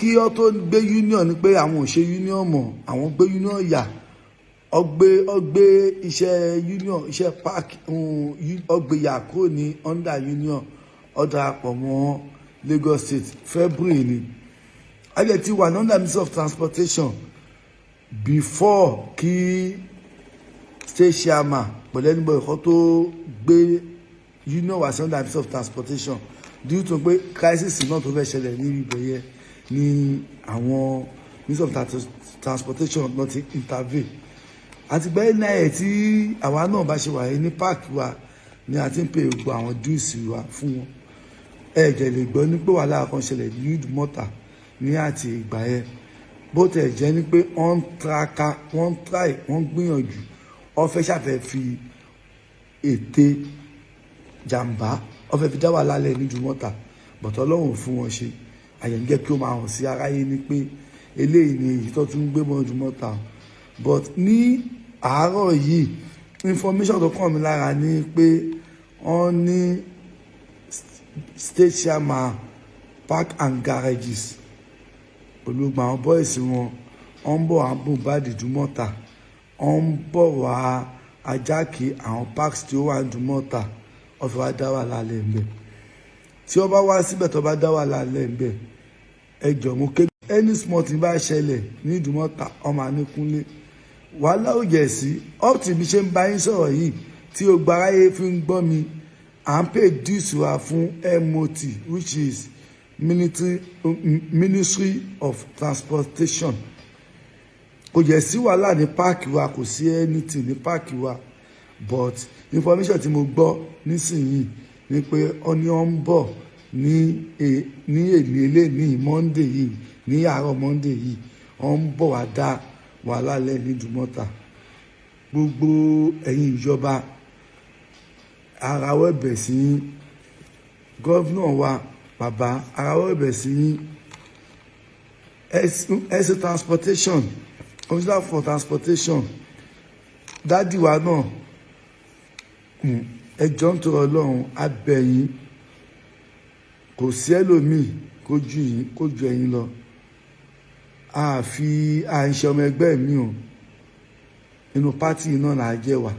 Kí ọ tó gbé union ni pé àwọn ò ṣe union mọ́, àwọn gbé union yà, ọ gbé iṣẹ́ union, iṣẹ́ park, ọ gbé yà kúrò ní under union, ọ darapọ̀ mọ́ Lagos State. February ni ayé ti wà ní under Ministry of Transportation before kí state chairman pẹ̀lú anybody kan tó gbé union wá sí under Ministry of Transportation, due to pé crisis náà tó fẹ́ ṣẹlẹ̀ ní ibẹ̀ yẹn ní àwọn Ministry of Transportation náà ti intervene. Àti gbẹ́ náà ẹ̀ tí àwa náà bá ṣe wà yẹn ní park wa ni a ti ń pè gbogbo àwọn dues wa fún wọn. Ẹ jẹ́ lè gbọ́ ní pé wàhálà kan ṣẹlẹ̀ ní Ìdúmọ̀tà ní àti ìgbà yẹn. Bó tẹ̀ jẹ́ ní pé wọ́n ń tiraka, wọ́n ń try, wọ́n ń gbìyànjú, wọ́n fẹ́ ṣàfẹ́ fi ète jàǹbá, wọ́n fẹ́ fi dá wàhálà lẹ̀ ní Ìdúmọ̀tà, but Ọlọ́run fún wọn ṣe. Àyẹ̀ ń jẹ́ kí ó máa hàn sí aráyé ní pé eléyìí ni èyí tó tún gbé mọ́ Ìdúmọ̀tà. But ní àárọ̀ yìí, information tó kàn mí lára ni pé wọ́n ní state chairman park and garages pẹ̀lú gbogbo àwọn boys wọn, wọ́n ń bọ̀ wá bombard Ìdúmọ̀tà, wọ́n ń bọ̀ wá hijack àwọn parks tí ó wà ní Ìdúmọ̀tà. Wọ́n fi wá dá wàhálà lẹ̀ ńbẹ̀. Tí wọ́n bá wá síbẹ̀, tó bá dá wàhálà lẹ̀ ńbẹ̀, ẹ jọ̀ọ́, mo ké, any small thing bá ṣẹlẹ̀ ní Ìdúmọ̀tà, ọmọ àníkúnlé wàhálà ò jẹ̀ sí. Up till bí ṣe ń bá yín sọ̀rọ̀ yìí, tí o gba aráyé fi ń gbọ́ mi, à ń pay dues wa fún MOT, which is military Ministry of Transportation. Kò jẹ́ sí wàhálà ní park wa, kò sí anything ní park wa, but information tí mo gbọ́ nísìnyìí ni pé ó ní ó ń bọ̀ ní èní eléní Monday yìí, ní àárọ̀ Monday yìí, ó ń bọ̀ wá dá wàhálà lẹ̀ ní Ìdúmọ̀tà. Gbogbo ẹ̀yin ìjọba, arawọ́ ẹ̀bẹ̀ sí yín. Governor wa, bàbá, arawọ́ ẹ̀bẹ̀ sí yín. Ẹsẹ̀ transportation, commissioner for transportation, daddy wa náà, ẹ jọ̀ọ́, nítorí Ọlọ́run, a bẹ̀ yín. Kò sí ẹlòmíì kó ju yín, kó ju ẹ̀yin lọ. Àfi à ń ṣe ọmọ ẹgbẹ́ mi o, inú party náà là á jẹ́ wà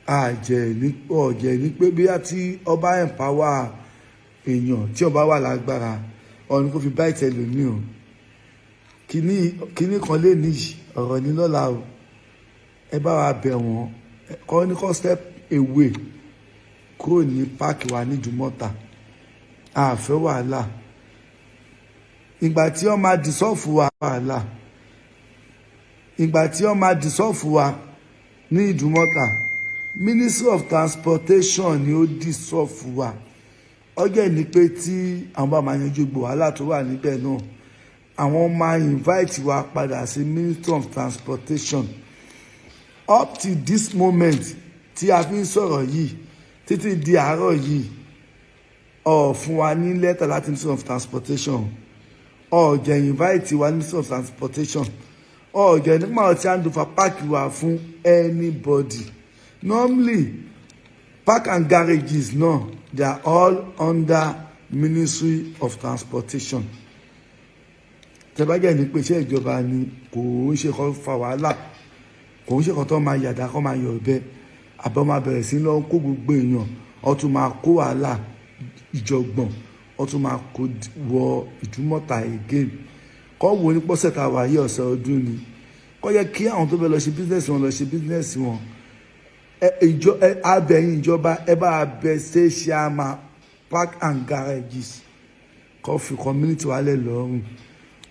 àjẹ́ ní ọ̀jẹ̀ ní pé bí a ti ọba empower èèyàn, tí ọba wà lágbára ọ̀nà kó fi bá ìtẹ̀lómi o. Kíní kan lè níyì ọ̀rọ̀ ní lọ́la o. Ẹ bá wa bẹ̀ wọ́n, kọ́ ní kọ́ step away kúrò ní park wa ní Ìdúmọ̀tà. A fẹ́ wàhálà. Ìgbà tí wọ́n máa dissolve wa, wàhálà. Ìgbà tí wọ́n máa dissolve wa ní Ìdúmọ̀tà, Ministry of Transportation ni ó dissolve wa. Ọjọ́ ní pé tí àwọn bá máa yanjú gbogbo wàhálà tó wà níbẹ̀ náà, àwọn máa invite wa padà sí Ministry of Transportation. Up to this moment tí a fi ń sọ̀rọ̀ yìí, títí di àárọ̀ yìí, ó fún wa ní lẹ́tà láti Ministry of Transportation, ó jẹ́ invite wa ní Ministry of Transportation, ó jẹ́ nípa ọtí hand over park wa fún anybody. Normally, park and garages náà, they are all under Ministry of Transportation. Tẹ́bàjẹ́ ní pé iṣẹ́ ìjọba ni, kò ń ṣe kó fa wàhálà, kò ń ṣe kó tó máa yàdá, kó máa yọ̀ ọ̀bẹ, àbọ̀ máa bẹ̀rẹ̀ sí lọ kó gbogbo èèyàn, ó tún máa kó wàhálà ìjọ̀gbọ̀n, ó tún máa kó wọ Ìdúmọ̀tà again. Kọ́ wo ní pọ́sẹ̀ tá a wà yí, ọ̀sẹ̀ ọdún ni, kọ́ yẹ kí àwọn tó fẹ́ lọ ṣe business wọn lọ ṣe business wọn. Ìjọ abẹ́yìn ìjọba, ẹ bá bẹ state chairman park and garages, kọ́ fi community wa lẹ̀ lọ́rùn.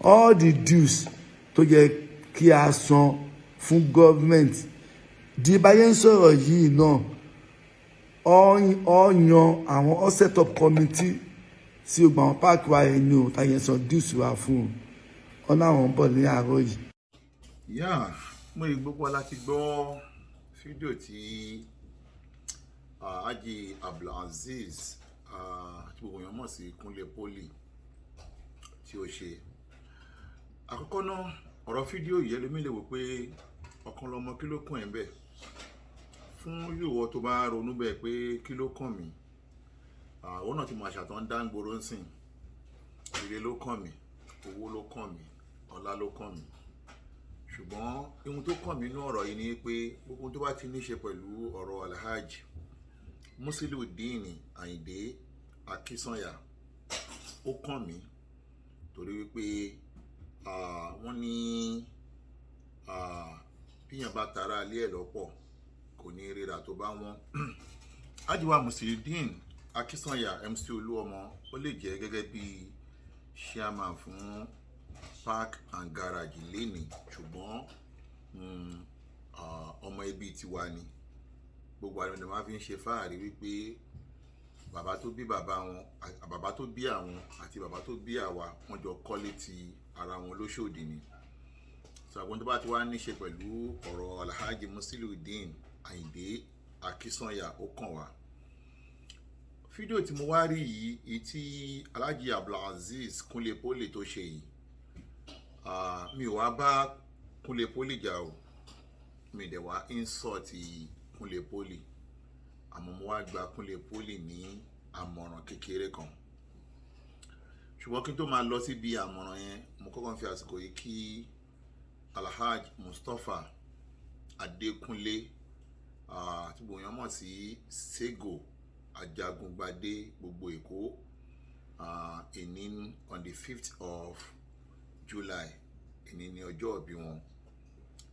All the dues tó yẹ kí a san fún government, di báyẹn ń sọ̀rọ̀ yìí náà, ọ yan àwọn, ọ set up committee sí gbogbo àwọn park wa yẹn ni o, táyẹn san dues wa fún un. Ọ náà wọ́n ń bọ̀ ní àárọ̀ yìí. Yá, mo rí gbogbo wa láti gbọ́ fídíò tí Haji Abdulazeez, tí gbogbo èèyàn mọ̀ sí Kúnlé Poli, tí ó ṣe. Àkọ́kọ́ náà, ọ̀rọ̀ fídíò yìí, ẹlòmíì lè wò pé ọ̀kan lọmọ, kí ló kàn ẹ́ bẹ́ẹ̀? Fún ìwọ tó bá ronú bẹ́ẹ̀ pé kí ló kàn mí, àwọn náà ti mọ àṣà tó ń dá ń gbòòrò ń sìn, ire ló kàn mí. Owó ló kàn mí, ọlá ló kàn mí. Ṣùgbọ́n ohun tó kàn mí nínú ọ̀rọ̀ yìí ni pé gbogbo ohun tó bá ti ní ṣe pẹ̀lú ọ̀rọ̀ Alhaji Musiliudeen Ayinde Akínsànyà, ó kàn mí torí wípé wọ́n ní bíyàn bá tara ilé ẹ̀ lọ́pọ̀, kò ní ríra tó bá wọ́n. Ajiwa Musiliudeen Akínsànyà, MC Olúọmọ, ó lè jẹ́ gẹ́gẹ́ bí chairman fún Park and Garage lénìí, ṣùgbọ́n ọmọ ẹbí tiwa ni. Gbogbo àwọn ènìyàn máa fi ń ṣe fáàrí wípé bàbá tó bí bàbá wọn, bàbá tó bí àwọn àti bàbá tó bí àwa, wọ́n jọ kọ́lé ti ara wọn lóṣòdì ni. Sàgbọ́n tó bá ti wá ní ṣe pẹ̀lú ọ̀rọ̀ Alhaji Musiliudeen Ayinde Akínsànyà, ó kàn wá. Fídíò tí mo wá rí yìí, èyí tí Alhaji Abdulazeez Kunle Poly tó ṣe yìí, mi ò wá bá Kunle Poly jà o, mi dẹ̀ wá insult Kunle Poly, àmọ́ mo wá gba Kunle Poly ní àmọ̀ràn kékeré kan. Ṣùgbọ́n kí n tó máa lọ síbi àmọ̀ràn yẹn, mo kọ́kọ́ ń fi àsìkò yìí kí Alhaji Mustapha Adékúnlé, tí gbogbo èèyàn mọ̀ sí Sego Ajagungbadé gbogbo Èkó. Èní on the 5th of July, èní ní ọjọ́ ìbí wọn.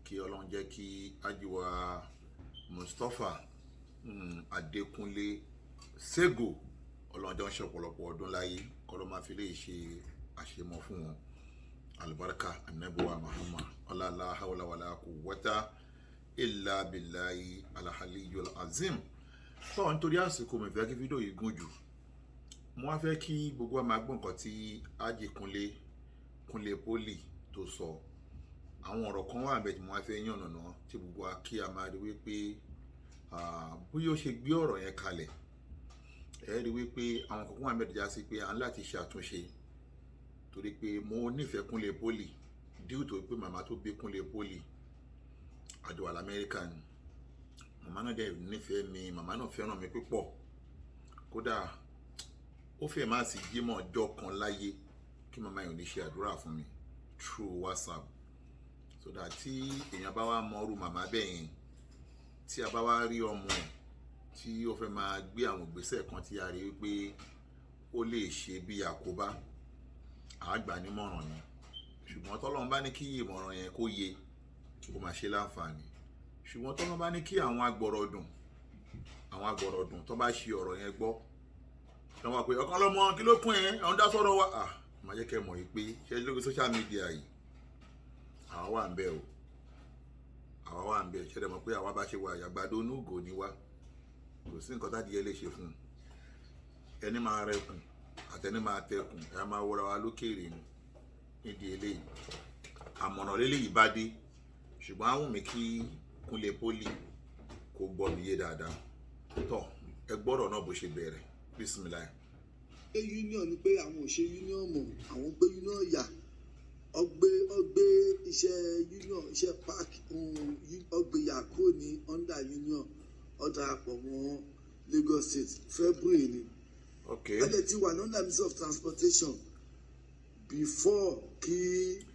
Kí Ọlọ́run jẹ́ kí Ajiwa Mustapha Adékúnlé Sego, Ọlọ́run jọ ń ṣe ọ̀pọ̀lọpọ̀ ọdún láyé, kọ́ ló máa fi lè ṣe àṣemọ́ fún wọn. Alibarika anabiwa Muhammad, ọlá hawla wàlá quwwata illa billahi alhaliyul azim. Tó nítorí àsìkò, mi fẹ́ kí fídíò yìí gùn jù. Mo wá fẹ́ kí gbogbo wa máa gbọ́ nǹkan tí Haji Kunle, Kunle Poly tó sọ. Àwọn ọ̀rọ̀ kan wà bẹ́ẹ̀ tí mo wá fẹ́ yànnàná, tí gbogbo wa kí a máa rí wípé bóyá ó ṣe gbé ọ̀rọ̀ yẹn kalẹ̀, ẹ rí wípé àwọn kankan wà bẹ́ẹ̀ tó já sí pé à ń láti ṣe àtúnṣe, torí pé mo nífẹ̀ẹ́ Kunle Poly due to pé màmá tó bí Kunle Poly, àjọ wà l'Amẹ́ríkà ni. Màmá náà dẹ̀ nífẹ̀ẹ́ mi, màmá náà fẹ́ràn mi púpọ̀. Kódà ó fẹ́ má sí jímọ̀ ọjọ́ kan láyé kí màmá yẹn ò ní ṣe àdúrà fún mi through WhatsApp, so that tí èèyàn bá wá mọ irú màmá bẹ́ẹ̀ yẹn, tí a bá wá rí ọmọ ẹ̀ tí ó fẹ́ máa gbé àwọn ìgbésẹ̀ kan tí a rí wípé ó lè ṣe bí àkóbá, àá nímọ̀ràn ni. Ṣùgbọ́n tọ́lọ́run bá ní kí ìmọ̀ràn yẹn kó yé, ó máa ṣe láǹfààní. Ṣùgbọ́n tọ́lọ́run bá ní kí àwọn agbọ̀rọ̀dùn tó bá ṣe ọ̀rọ̀ yẹn gbọ́, tó wọ́n pé ọ̀kan lọ́mọ kí ló kún ẹ̀ ọ̀n dá sọ̀rọ̀ wa, à máa jẹ́ kẹ́ mọ̀ yìí pé ṣé lórí social media yìí, àwa wà ń bẹ̀ o, àwa wà ń bẹ̀. Ṣẹlẹ̀ mọ̀ pé àwa bá ṣe wà, àgbàdo onúgò ni wá, kò sí nǹkan tádìyẹ lè ṣe fún un. Ẹni máa rẹkùn àtẹni máa tẹkùn, ẹ máa wọra wa lókèrè ni. Nídìí eléyìí, àmọ̀ràn lélẹ́yìí bá dé, ṣùgbọ́n àwọn mi kí Kúnlé Poly kó gbọ́ mi yé dáadáa. Tọ́ ẹ gbọ́rọ̀ náà bó ṣe bẹ̀rẹ̀, bísímìláì. Pé union ni pé àwọn ò ṣe union mọ́, àwọn gbé union yà, ọgbé iṣẹ́ union, iṣẹ́ park, ọgbé yà kúrò ní under union, ó darapọ̀ mọ́ Lagos State February ni. Ẹ̀jẹ̀ ti wà ní under Ministry of Transportation before kí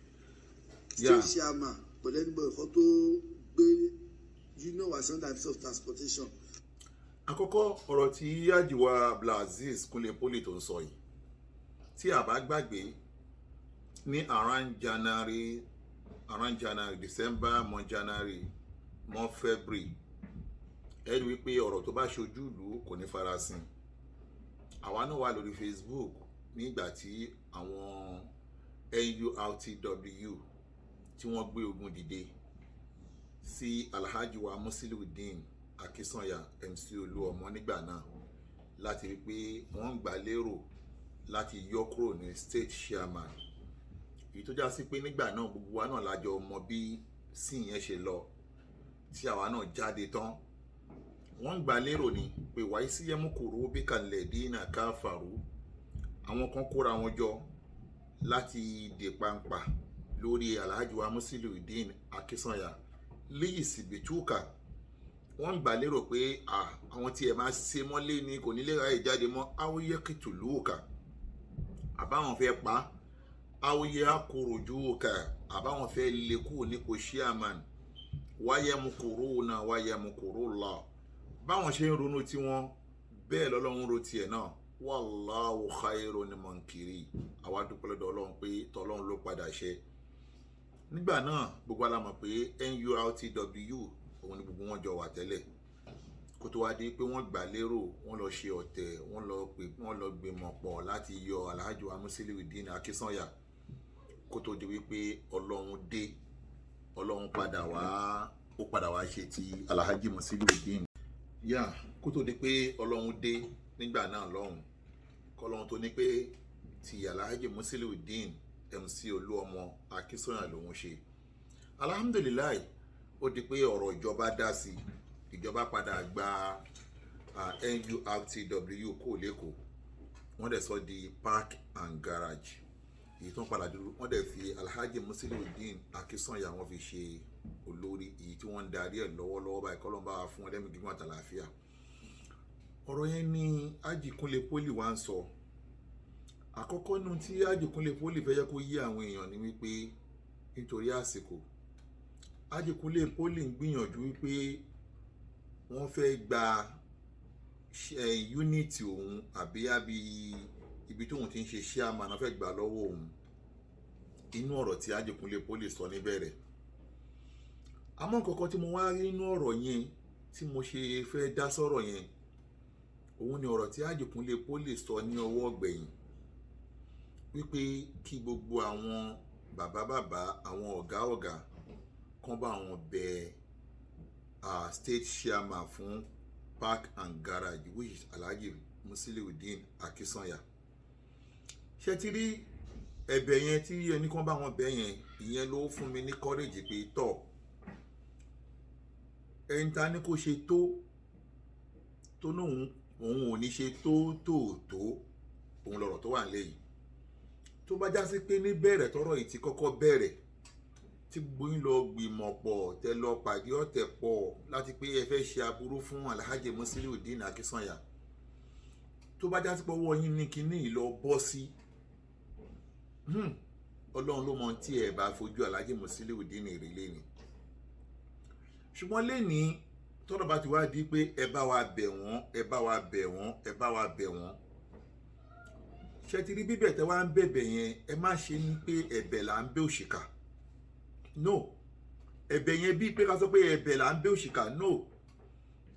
state chairman pẹ̀lú ẹnìbọ̀ ẹ̀kọ́ tó gbé union wá sí under Ministry of Transportation. Àkọ́kọ́ ọ̀rọ̀ tí Ajiwa Abdulazeez Kúnlé Poly tó ń sọ yìí, tí a bá gbàgbé, ní around January, December mọ́ January mọ́ February, ẹ rí wípé ọ̀rọ̀ tó bá ṣojú ìlú kò ní farasin. Àwa náà wà lórí Facebook nígbà tí àwọn NURTW tí wọ́n gbé ogun dìde sí Alhaji wa Musiliudeen Akínsànyà, MC Olúọmọ, nígbà náà, láti rí pé wọ́n ń gbà lérò láti yọ kúrò ní state chairman, èyí tó já sí pé nígbà náà gbogbo wa náà lájọ mọ bí sí yẹn ṣe lọ, tí àwa náà jáde tán. Wọ́n ń gbà lérò ni pé wàá sí yẹmú kòró bí kalẹ̀ dínà káfàrú. Àwọn kan kóra wọn jọ láti dè pàǹpà lórí Alhaji wa Musiliudeen Akínsànyà léyìí síbìtúkà. Wọ́n ń gbà lérò pé àwọn tí ẹ máa ṣe mọ́lé ni, kò ní lè ráyè jáde mọ́, áwòyẹ́kìtù lóòkà àbáwọn fẹ́ pa á. Àwòye akòròjú kà àbáwọn fẹ́ lé kúrò nípò chairman. Wáyẹmukúrú náà wáyẹmukúrú lọ, báwọn ṣe ń ronú tiwọn, bẹ́ẹ̀ lọ́lọ́run ro tiẹ̀ náà. Wallahu khairun mankiri. Àwa dúpẹ́ lọ́dọ̀ Ọlọ́run pé tọ́lọ́run ló padà ṣe. Nígbà náà, gbogbo wa la mọ̀ pé NURTW òun ni gbogbo wọn jọ wà tẹ́lẹ̀, kó tó wá di pé wọ́n gbà lérò, wọ́n lọ ṣe ọ̀tẹ̀, wọ́n lọ pè, wọ́n lọ gbìmọ̀ pọ̀ láti yọ Alhaji Musiliudeen Akínsànyà, kó tó di wípé Ọlọ́run dé, Ọlọ́run padà wá, ó padà wá ṣe ti Alhaji Musiliudeen yá. Kó tó di pé Ọlọ́run dé nígbà náà lọ́hùn, kọ́lọ́run tó ní pé ti Alhaji Musiliudeen MC Olúọmọ Akínsànyà lòun ṣe. Alhamdulillahi, ó di pé ọ̀rọ̀ ìjọba dá sí. Ìjọba padà gba NURTW kó lẹ́kọ̀ọ́, wọ́n dẹ̀ sọ di park and garage, èyí tó ń padà dúró. Wọ́n dẹ̀ fi Alhaji Musiliudeen Akínsànyà, wọ́n fi ṣe olórí, èyí tí wọ́n ń darí ẹ̀ lọ́wọ́lọ́wọ́ báyìí. Kọ́lọ́n bá wa fún wọn lẹ́mìí gígùn àtàlàáfíà. Ọ̀rọ̀ yẹn ni Haji Kunle Poly wá ń sọ. Àkọ́kọ́ nu tí Haji Kunle Poly fẹ́ yẹ kó yé àwọn èèyàn ni wípé, nítorí àsìkò, Haji Kunle Poly ń gbìyànjú wípé wọ́n fẹ́ gba unit òun àbí ibi tóun ti ń ṣe chairman, wọ́n fẹ́ gbà lọ́wọ́ òun. Inú ọ̀rọ̀ tí Haji Kunle Poly sọ níbẹ̀rẹ̀. Àmọ́ nǹkan kan tí mo wá rí inú ọ̀rọ̀ yẹn tí mo ṣe fẹ́ dá sọ̀rọ̀ yẹn, òun ni ọ̀rọ̀ tí Haji Kunle Poly sọ ní ọwọ́ ọ̀gbẹ̀yìn, wípé kí gbogbo àwọn bàbá bàbá, àwọn ọ̀gá ọ̀gá kan bá wọn bẹ state chairman fún park and garage, which is Alhaji Musiliudeen Akínsànyà. Ṣé ti rí ẹ̀bẹ̀ yẹn tí ẹnì kan bá wọn bẹ̀ yẹn? Ìyẹn ló fún mi ní courage pé tọ̀, ẹni ta ni kò ṣe tó tó lóun òun ò ní ṣe tó tó tó òun lọ̀rọ̀ tó wà nílẹ̀ yìí. Tó bá já sí pé ní bẹ̀rẹ̀ tọ́rọ̀ yìí ti kọ́kọ́ bẹ̀rẹ̀, tí gbogbo yín lọ gbìmọ̀ pọ̀, tẹ lọ pàdé ọ̀tẹ̀ pọ̀ láti pé ẹ fẹ́ ṣe aburú fún Alhaji Musiliudeen Akínsànyà, tó bá já sí pé ọwọ́ yín ní kinní yìí lọ bọ́ sí, Ọlọ́run ló mọ tí ẹ bá fojú Alhaji Musiliudeen rí lẹ́ni. Ṣùgbọ́n lẹ́ni, tọ́rọ̀ bá ti wá di pé ẹ bá wa bẹ̀ wọ́n, ẹ bá wa bẹ̀ wọ́n, ẹ bá wa bẹ̀ wọ́n, ṣe ti rí bíbẹ̀ tẹ́ wá ń bẹ̀bẹ̀ yẹn, ẹ má ṣe ní pé ẹ̀bẹ̀ là ń bẹ̀ òṣìkà. No, ẹ̀bẹ̀ yẹn bíi pé ká sọ pé ẹ̀bẹ̀ là ń bẹ̀ òṣìkà, no,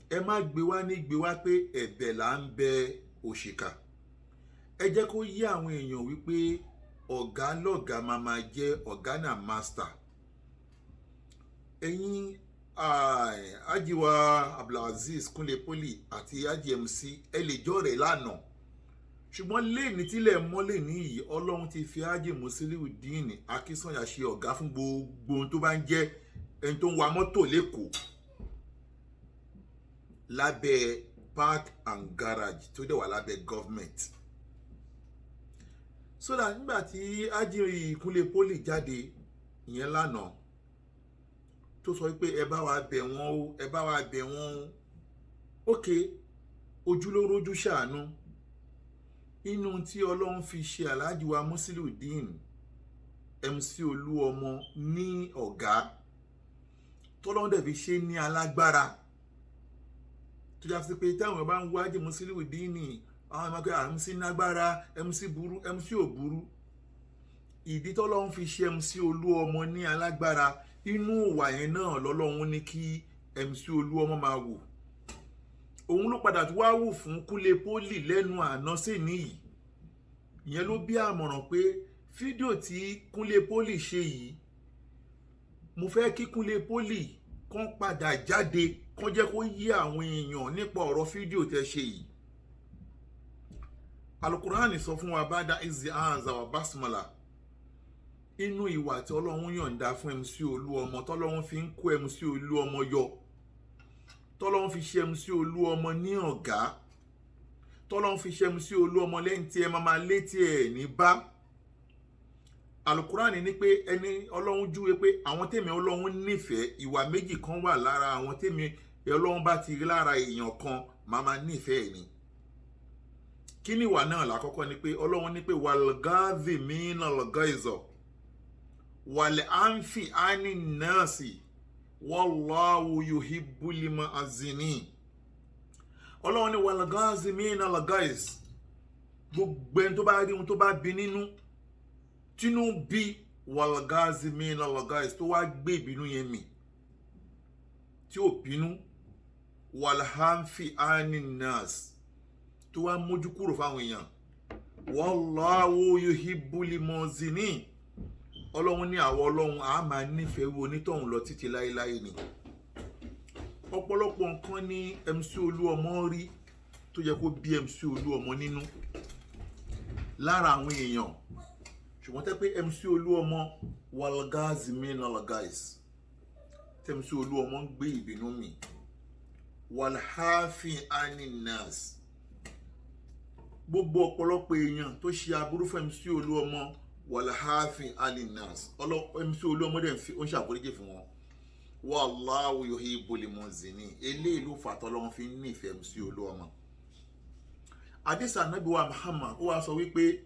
ẹ má gbé wá ní gbé wá pé ẹ̀bẹ̀ là ń bẹ̀ òṣìkà. Ẹ jẹ́ kó yé àwọn èèyàn wípé ọ̀gá lọ̀gá máa máa jẹ́ ọ̀gá náà, master. Ẹ̀yin Hajiwa Abdulaziz Kunle Poly àti Haji MC, ẹ lè jọ́ rẹ̀ lánàá, ṣùgbọ́n lẹ́ni tílẹ̀ mọ́lẹ̀ níyì, Ọlọ́run ti fi Haji Musiliudeen Akínsànyà ṣe ọ̀gá fún gbogbo ohun tó bá ń jẹ́ ẹni tó ń wa mọ́tò lẹ́kọ̀ọ́ lábẹ́ park and garage tó dẹ̀ wà lábẹ́ government. So that nígbà tí Haji Kunle Poly jáde ìyẹn lánàá, tó sọ pé ẹ bá wa bẹ̀ wọ́n o, ẹ bá wa bẹ̀ wọ́n o, ok, ojúlórójú ṣàánú. Inú tí Ọlọ́run fi ṣe Alhaji wa Musiliudeen MC Olúọmọ ní ọ̀gá, tọ́lọ́run dẹ̀ fi ṣe ní alágbára, tó já sí pé táwọn bá ń wá Haji Musiliudeen, àwọn ọmọ akẹ́kọ̀ọ́ MC nágbára, MC burú, MC ò burú. Ìdí tọ́lọ́run fi ṣe MC Olúọmọ ní alágbára, inú ìwà yẹn náà lọ́lọ́run ní kí MC Olúọmọ máa wò. Òun ló padà tó wá wù fún Kúnlé Poly lẹ́nu àná sí níyì. Ìyẹn ló bí àmọ̀ràn pé fídíò tí Kúnlé Poly ṣe yìí, mo fẹ́ kí Kúnlé Poly kán padà jáde, kán jẹ́ kó yé àwọn èèyàn nípa ọ̀rọ̀ fídíò tẹ́ ṣe yìí. Alukurani sọ fún wa bada izi anza wa basmala. Inú ìwà tí Ọlọ́run yọ̀ǹda fún MC Olúọmọ, tọ́lọ́run fi ń kó MC Olúọmọ yọ, tọ́lọ́run fi ṣe MC Olúọmọ ní ọ̀gá, tọ́lọ́run fi ṣe MC Olúọmọ lẹ́yìn tí ẹ máa máa létí ẹ̀ ní bá. Alukurani ní pé ẹni Ọlọ́run júwe pé àwọn tèmi Ọlọ́run nífẹ̀ẹ́, ìwà méjì kan wà lára àwọn tèmi Ọlọ́run bá ti rí lára èèyàn kan, máa máa nífẹ̀ẹ́ ni. Kí ni ìwà náà? Lákọ́kọ́ ni pé Ọlọ́run ní pé والكاظمين الغيظ والعافين عن الناس والله يحب المحسنين. Ọlọ́run ní والكاظمين الغيظ, gbogbo ẹni tó bá rí ohun tó bá bí nínú, tínú bí, والكاظمين الغيظ, tó wá gbé ìbínú yẹn mì, tí ò bínú, والعافين عن الناس, tó wá mójú kúrò fáwọn èèyàn, والله يحب المحسنين. Ọlọ́run ní àwọn Ọlọ́run á máa nífẹ̀ẹ́ wo onítọ̀hún lọ títí láéláé ni. Ọ̀pọ̀lọpọ̀ nǹkan ní MC Olúọmọ rí tó yẹ kó bí MC Olúọmọ nínú lára àwọn èèyàn, ṣùgbọ́n tẹ́ pé MC Olúọmọ, والكاظمين الغيظ, tẹ́ MC Olúọmọ ń gbé ìbínú mi, والعافين عن الناس, gbogbo ọ̀pọ̀lọpọ̀ èèyàn tó ṣe aburú fún MC Olúọmọ, والعافين عن الناس, MC Olúọmọ dẹ̀ ń ṣàforíjì fún wọn, والله يحب المحسنين. Eléyìí ló fà tọ́lọ́run fi ń nífẹ̀ẹ́ MC Olúọmọ. Àdìsá Ànábì wa Muhammad, ó wá sọ wípé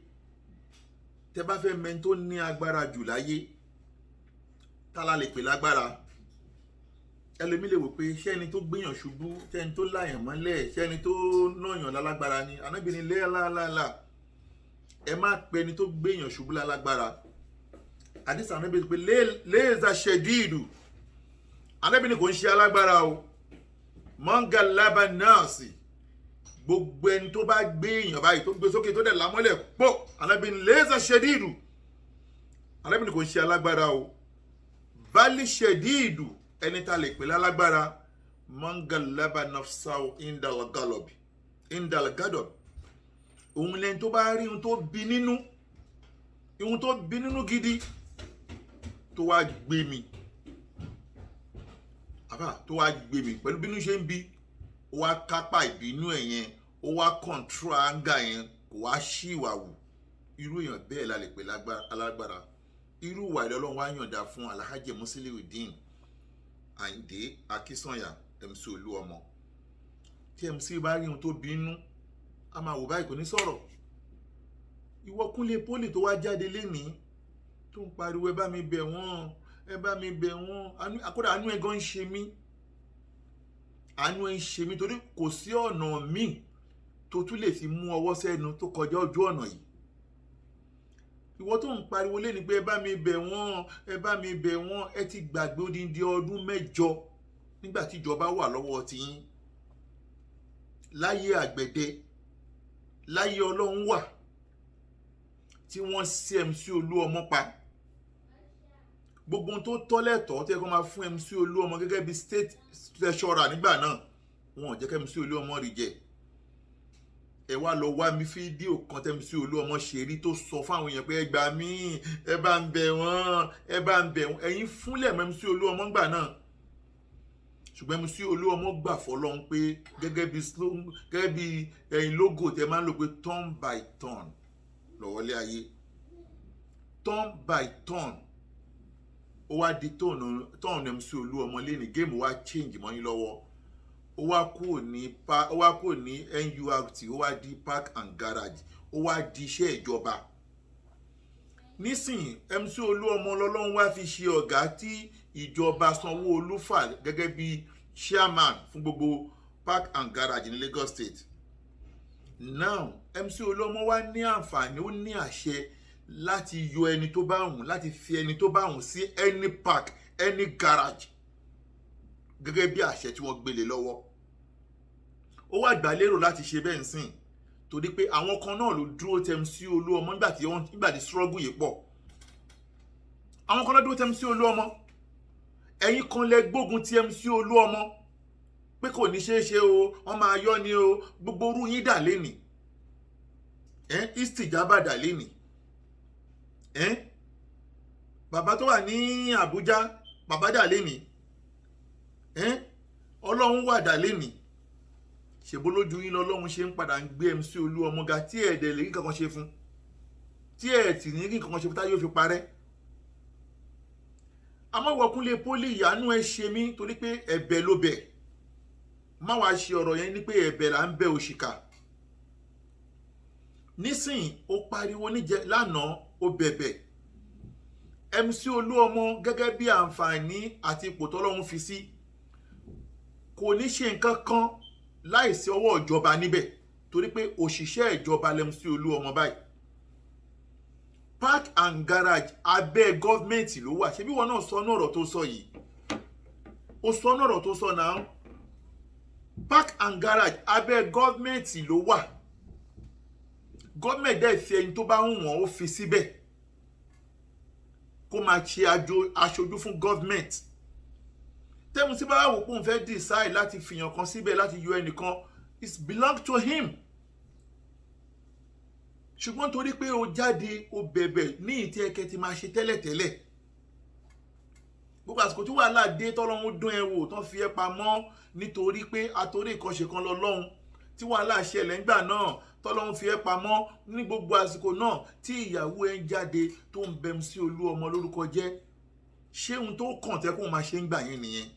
tẹ bá fẹ́ mẹ́ni tó ní agbára jù láyé, tá la lè pè lágbára? Ẹlòmí lè wò pé ṣé ẹni tó gbéyàn ṣubú, ṣé ẹni tó láyàn mọ́lẹ̀, ṣé ẹni tó náyàn lálágbára ni? Ànábì ní lẹ́ẹ̀láàláà, ẹ má pe ẹni tó gbéyàn ṣubú lálágbára. Àdìsá Ànábì pé ليس الشديد, Ànábì ní kò ń ṣe alágbára o, من غلب الناس, gbogbo ẹni tó bá gbé èèyàn báyìí, tó gbé sókè, tó dẹ̀ lámọ́lẹ̀ pọ̀. Ànábì ní ليس الشديد, Ànábì ní kò ń ṣe alágbára o, بل الشديد, ẹni tá a lè pè lálágbára, من غلب نفسه عند الغضب عند الغضب, òun lẹni tó bá rí ohun tó bí nínú, ohun tó bí nínú gidi, tó wá gbé mi àbá, tó wá gbé mi pẹ̀lú bínú ṣe ń bí, ó wá kápá ìbínú ẹ̀ yẹn, ó wá control anger yẹn, kò wá ṣí ìwà wù. Irú èèyàn bẹ́ẹ̀ la lè pè alágbára. Irú ìwà ìlú Ọlọ́run wá yànda fún Alhaji Musiliudeen Ayinde Akínsànyà, MC Olúọmọ. Tí MC bá rí ohun tó bínú, a máa wò báyìí, kò ní sọ̀rọ̀. Ìwọ Kúnlé Poli tó wá jáde lénìí, tó ń pariwo, "Ẹ bá mi bẹ̀ wọ́n, ẹ bá mi bẹ̀ wọ́n," àkódà àánú ẹ̀ gan ń ṣe mí, àánú ẹ̀ ń ṣe mí, torí kò sí ọ̀nà míì tó tún lè fi mú ọwọ́ sẹ́nu tó kọjá ojú ọ̀nà yìí. Ìwọ tó ń pariwo lé ní pé, "Ẹ bá mi bẹ̀ wọ́n, ẹ bá mi bẹ̀ wọ́n," ẹ ti gbàgbé odindi ọdún 8 nígbà tí ìjọba wà lọ́wọ́ tiyín láyé àgbẹ̀dẹ, láyé Ọlọ́run wà, tí wọ́n sí MC Olúọmọ pa. Gbogbo ohun tó tọ́ lẹ́tọ̀ọ́ tó yẹ kó máa fún MC Olúọmọ gẹ́gẹ́ bí state treasurer nígbà náà, wọn ò jẹ́ kí MC Olúọmọ rí jẹ. Ẹ wá lọ wá mi fídíò kan tẹ́ MC Olúọmọ ṣe rí, tó sọ fáwọn èèyàn pé, "Ẹ gbà mí, ẹ bá ń bẹ̀ wọ́n, ẹ bá ń bẹ̀ wọ́n." Ẹ̀yin fúnlẹ̀ mọ́ MC Olúọmọ ńgbà náà, ṣùgbọ́n MC Olúọmọ gbà fọlọ́run pé gẹ́gẹ́ bí ẹ̀yin logo tẹ́ máa ń lò pé turn by turn lọ́wọ́lé ayé, turn by turn, ó wá di turn MC Olúọmọ lẹ́ni, game wá change mọ́ yín lọ́wọ́. Ó wá kúrò ní NURT, ó wá di park and garage, ó wá di iṣẹ́ ìjọba. Nísìnyí, MC Olúọmọ lọ́lọ́run wá fi ṣe ọ̀gá tí ìjọba Sanwó-Olú fà gẹ́gẹ́ bí chairman fún gbogbo park and garage ní Lagos State. Now, MC Olúọmọ wá ní àǹfààní, ó ní àṣẹ láti yọ ẹni tó bá wùn, láti fi ẹni tó bá wùn sí any park, any garage, gẹ́gẹ́ bí àṣẹ tí wọ́n gbélé lọ́wọ́. Ó wá gbà lérò láti ṣe bẹ́ẹ̀ nsìn, torí pé àwọn kan náà ló dúró tẹ MC Olúọmọ nígbà tí struggle yìí pọ̀. Àwọn kan náà dúró tẹ MC Olúọmọ. Ẹ̀yin kan lẹ gbógun ti MC Olúọmọ pé kò ní ṣeé ṣe o, wọ́n máa yọ ni o. Gbogbo orú yín dà lénìí ẹ? Istijaba dà lénìí ẹ? Bàbá tó wà ní Àbújá, bàbá dà lénìí ẹ? Ọlọ́run wà dà lénìí? Ṣèbó lójú yín lọ́lọ́run ṣe ń padà ń gbé MC Olúọmọ ga, tí ẹ̀ẹ́dẹ̀ lè rí kankan ṣe fún, tí ẹ̀ tì ní rí kankan ṣe fún, táyé ó fi parẹ́. Àmọ́ ìwọ Kúnlé Poli, ìyanu ẹ ṣe mí, torí pé ẹ̀bẹ̀ ló bẹ̀. Má wàá ṣe ọ̀rọ̀ yẹn ní pé ẹ̀bẹ̀ là ń bẹ òṣìkà. Nísìnyí, ó pariwo níjẹ lánàá, ó bẹ̀bẹ̀ MC Olúọmọ gẹ́gẹ́ bí àǹfààní àti ipò tọ́lọ́run fi sí. Kò ní ṣe nǹkan kan láìsí ọwọ́ ìjọba níbẹ̀, torí pé òṣìṣẹ́ ìjọba l'MC Olúọmọ báyìí. Park and garage, abẹ́ government ló wà. Ṣebí wọn náà sọ ní ọ̀rọ̀ tó sọ yìí? Ó sọ ní ọ̀rọ̀ tó sọ náà, park and garage, abẹ́ government ló wà. Government dẹ̀ fi ẹni tó bá ń wọ̀n, ó fi síbẹ̀ kó máa ṣe aṣojú fún government. Tí MC bá wò pé òun fẹ́ decide láti fìyàn kan síbẹ̀, láti yọ ẹnìkan, it belong to him. Ṣùgbọ́n torí pé o jáde, o bẹ̀bẹ̀ ní ìtí ẹ̀kẹ́ ti máa ṣe tẹ́lẹ̀tẹ́lẹ̀, gbogbo àsìkò tí wàhálà dé, tọ́lọ́hún dún ẹ wò tán, fi ẹ́ pamọ́ nítorí pé àtòrí ìkànṣe kan lọ́lọ́hún tí wàhálà ṣẹlẹ̀ ńgbà náà, tọ́lọ́hún fi ẹ́ pamọ́ ní gbogbo àsìkò náà tí ìyàwó ẹ ń jáde tó ń bẹ MC Olúọmọ lórúkọ jẹ́. Ṣé ohun tó kàn tẹ́ kó máa ṣe ń gbà yẹn nìyẹn?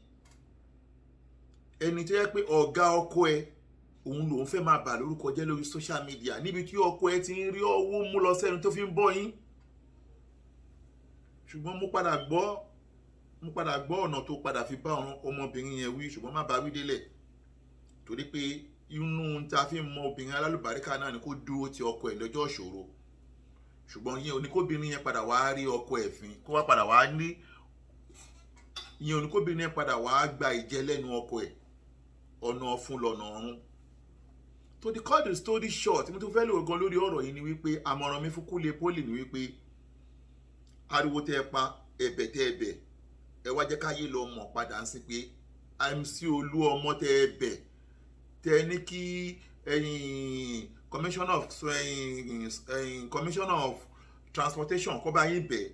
Ẹni tó yẹ pé ọ̀gá ọkọ ẹ, òun lòun fẹ́ máa bà lórúkọ jẹ́ lórí social media, níbi tí ọkọ ẹ ti ń rí ọwọ́ mú lọ sẹ́nu tó fi ń bọ́ yín. Ṣùgbọ́n mo padà gbọ́ ọ̀nà tó padà fi bá ọmọbìnrin yẹn wí. Ṣùgbọ́n má bá wí délẹ̀, torí pé inú tá a fi mọ obìnrin alálùbáríkà náà ni kó dúró ti ọkọ ẹ̀ lọ́jọ́ ìṣòro. Ṣùgbọ́n yẹn oníkóbìnrin yẹn padà wá rí ọkọ ẹ̀ fín, kó wá padà wá ní ìyẹn oníkóbìnrin yẹn padà wá gba ìjẹ lẹ́nu ọkọ ẹ̀. Ọ̀nà ọ̀fun lọ́nà ọ̀run. To the cut the story short, mo tún fẹ́ lò gan lórí ọ̀rọ̀ yìí ni wípé àmọ̀ràn mi fún Kúnlé Poli ni wípé ariwo tẹ́ ẹ pa, ẹ̀bẹ̀ tẹ́ ẹ bẹ̀, ẹ wá jẹ́ káyé lọ mọ̀ padà ń sìn pé MC Olúọmọ tẹ́ ẹ bẹ̀, tẹ́ ẹ ní kí ẹ̀yin commissioner of transportation kó bá yín bẹ̀,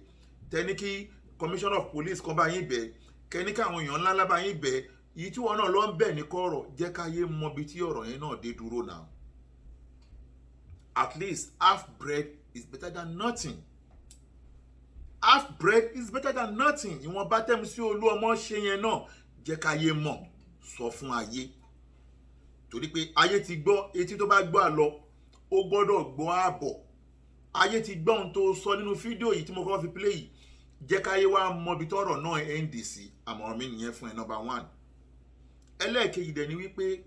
tẹ́ ẹ ní kí commissioner of police kó bá yín bẹ̀, kẹ́ ẹ ní kí àwọn èèyàn ńlá ńlá bá yín bẹ̀ yìí, tí wọn náà lọ ń bẹ̀ ní kọ̀rọ̀, jẹ́ káyé mọ ibi tí ọ̀rọ̀ yẹn náà dé dúró náà. At least half bread is better than nothing. Half bread is better than nothing. Ìwọ̀nba t'MC Olúọmọ ṣe yẹn náà, jẹ́ káyé mọ̀, sọ fún ayé, torí pé ayé ti gbọ́. Etí tó bá gbọ́ àlọ, ó gbọ́dọ̀ gbọ́ àbọ̀. Ayé ti gbọ́ ohun tó sọ nínú fídíò yìí tí mo kọ́ fi play yìí. Jẹ́ káyé wá mọ ibi tọ́rọ̀ náà end sí. Àmọ̀ràn mi nìyẹn fún ẹ, number one. Ẹlẹ́ẹ̀kejì dẹ̀ ni wípé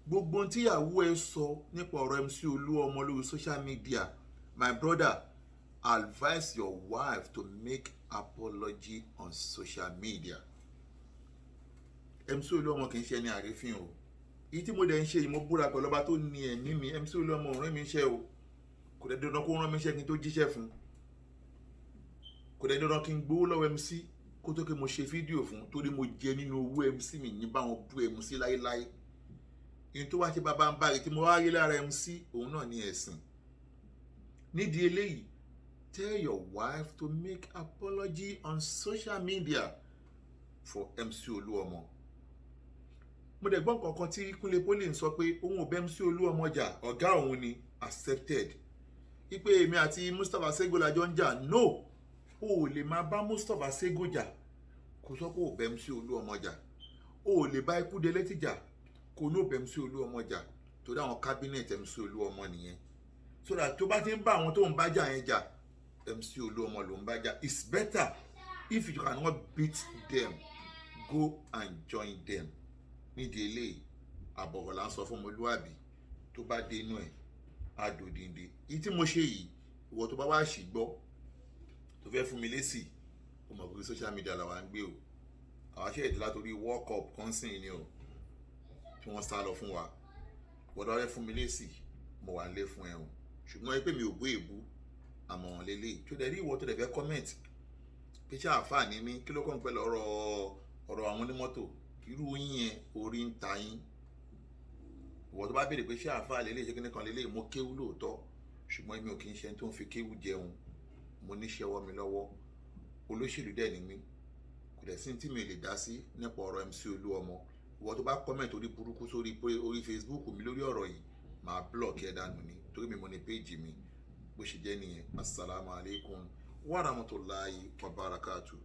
gbogbo ohun tíyàwó ẹ sọ nípa ọ̀rọ̀ MC Olúọmọ lórí social media, my brother, advise your wife to make apology on social media. MC Olúọmọ kì í ṣe ẹni àrífín o. Èyí tí mo dẹ̀ ń ṣe yìí, mo búra pẹ̀lú ọba tó ní ẹ̀mí mi, MC Olúọmọ ò rán mi iṣẹ́ o. Kò dẹ̀ dandan kó rán mi iṣẹ́ kí n tó jíṣẹ́ fún. Kò dẹ̀ dandan kí n gbowó lọ́wọ́ MC kó tó kí mo ṣe fídíò fún, torí mo jẹ nínú owó MC mi ní báwọn bú MC láéláé. Ìyẹn tó wá ṣe bàbá ń báyìí tí mo wá rí lára MC, òun náà ní ẹ̀sìn. Nídìí eléyìí, tell your wife to make apology on social media for MC Olúọmọ. Mo dẹ̀ gbọ́ nǹkan kan tí Kúnlé Poli ń sọ pé òun ò bẹ́ MC Olúọmọ jà, ọ̀gá òun ni, accepted. Ipe èmi àti Mustapha Sego la jọ ń jà, no, o ò lè máa bá Mustapha Sego jà kó sọ pé ò bẹ́ MC Olúọmọ jà. O ò lè bá Ikúdélé jà kó ní ò bẹ́ MC Olúọmọ jà, torí àwọn cabinet MC Olúọmọ nìyẹn. So that tó bá ti ń bá àwọn tó ń bá jà yẹn jà, MC Olúọmọ ló ń bá jà. It's better if you cannot beat them, go and join them. Nídìí eléyìí, àbọ̀wọ̀ là ń sọ fún ọmọlúwàbí, tó bá dé inú ẹ̀ á dòdìndín. Èyí tí mo ṣe yìí, ìwọ tó bá wá ṣì gbọ́, tó fẹ́ fún mi lésì, o mọ̀ pé social media làwa ń gbé o. Àwa ṣe èdè látòrí World Cup kan sìn ni o tí wọ́n sá lọ fún wa. Ìwọ tó bá fẹ́ fún mi lésì, mo wà lé fún ẹ o. Ṣùgbọ́n pé mi ò bú èbú, àmọ̀ràn lélẹ̀ tó dẹ̀ rí. Ìwọ tó dẹ̀ fẹ́ comment pé ṣé àǹfààní mi, kí ló kàn pẹ̀lú ọ̀rọ̀ àwọn onímọ́tò, irú yín yẹn, orí ń ta yín. Ìwọ tó bá béèrè pé ṣé àǹfààní lélẹ̀, ṣé kíní kan lélẹ̀, mo kéwú lóòótọ́, ṣùgbọ́n èmi ò kì í ṣe ẹni tó ń fi kéwú jẹun. Mo níṣẹ́ ọwọ́ mi lọ́wọ́, olóṣèlú dẹ̀ ni mí. Kò dẹ̀ sí tí mi lè dá sí nípa ọ̀rọ̀ MC Olúọmọ. Ìwọ tó bá comment orí burúkú sórí orí Facebook mi lórí ọ̀rọ̀ yìí, màá block ẹ dànù ni, torí mi mo ní péjì mi. Bó ṣe jẹ́ nìyẹn. Asalaamualeykum wa rahmatulahi wa barakatuh.